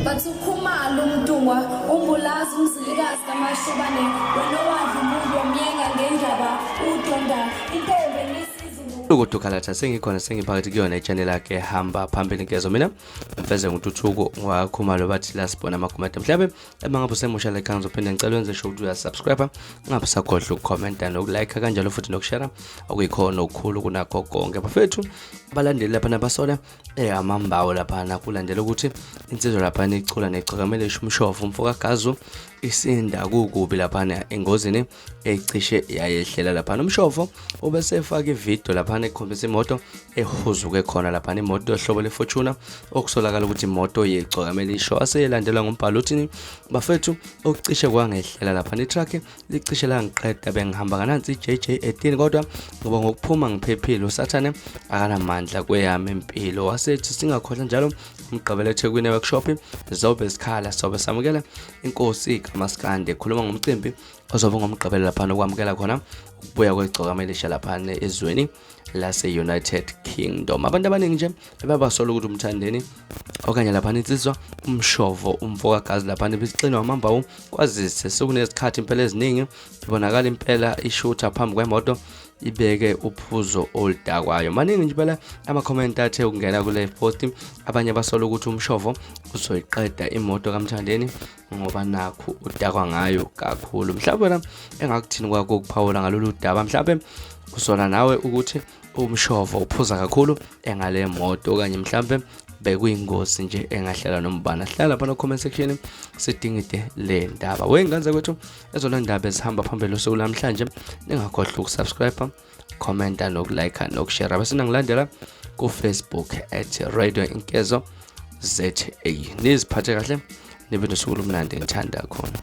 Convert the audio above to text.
Bathi uKhumalo uMntungwa uMbulazi uMzilikazi kaMashobane wena owadla umuntu wamyenga ngendaba udonda intombi enisizulu. Ukudukhalatha sengikhona sengiphakathi kuyona i-channel yakhe hamba phambili nkezo mina mfeze ngututhuko ngwakhumalo bathi la sibona amagumede mhlawumbe uma ngabe usemusha la ekhaya ngizophinde ngicela wenze sure ukuthi uyasubscribe ungabe usakhohlwa ukukhomenta nokulike kanjalo futhi nokushare okuyikhona okukhulu kunakho konke bafethu abalandeli lapha nabasola amambawo laphana kulandela ukuthi insizwa laphana icula nechakamele ishumshovu umfokagazu isinda kukubi laphana engozini ecishe yayehlela laphana umshovo ubesefaka ividiyo laphana ekhombisa imoto ehuzuke khona laphana imoto yohlobo leFortuner okusolakala ukuthi imoto yegcokamela isho aseyelandelwa ngumbhalo uthini bafethu okucishe kwangehlela laphana itruck licishe langiqeda bengihamba kanansi i-JJ 18 kodwa ngoba ngokuphuma ngiphephile usathane akanamandla kweyami impilo wasethi singakhohlwa njalo umgqibelo eThekwini workshop zobe sikhala sobe samukela inkosi kaMaskandi ekhuluma ngomcimbi ozobe ngomgqibelo laphana ukwamukela khona ukubuya kwegcokama elisha laphana ezweni lase-United Kingdom. Abantu abaningi nje babasola ukuthi uMthandeni okanye laphana insizwa umshovo umfokagazi laphana ibisixinwa amambawu kwazise sekunezikhathi impela eziningi ibonakala impela ishutha phambi kwemoto ibeke uphuzo oludakwayo. Maningi nje impela amakhomenti athe ukungena kule post, abanye basola ukuthi umshovo uzoyiqeda imoto kaMthandeni ngoba nakhu udakwa ngayo kakhulu. Mhlawumbe wena engakuthini kwakho ukuphawula ngalolu daba, mhlawumbe usola nawe ukuthi umshovo uphuza kakhulu engale moto okanye mhlawumbe bekuyingozi nje engahlela nombana. Hlala lapha no comment section sidingide le ndaba. Weyingane zakwethu ezona ndaba ezihamba phambili usuku namhlanje, ningakhohlwa ukusubscribe, commenta nokulike nokushare. Bese nangilandela ku Facebook at Radio Inkezo ZA. Niziphathe kahle nibe nosuku olumnandi ngithanda khona.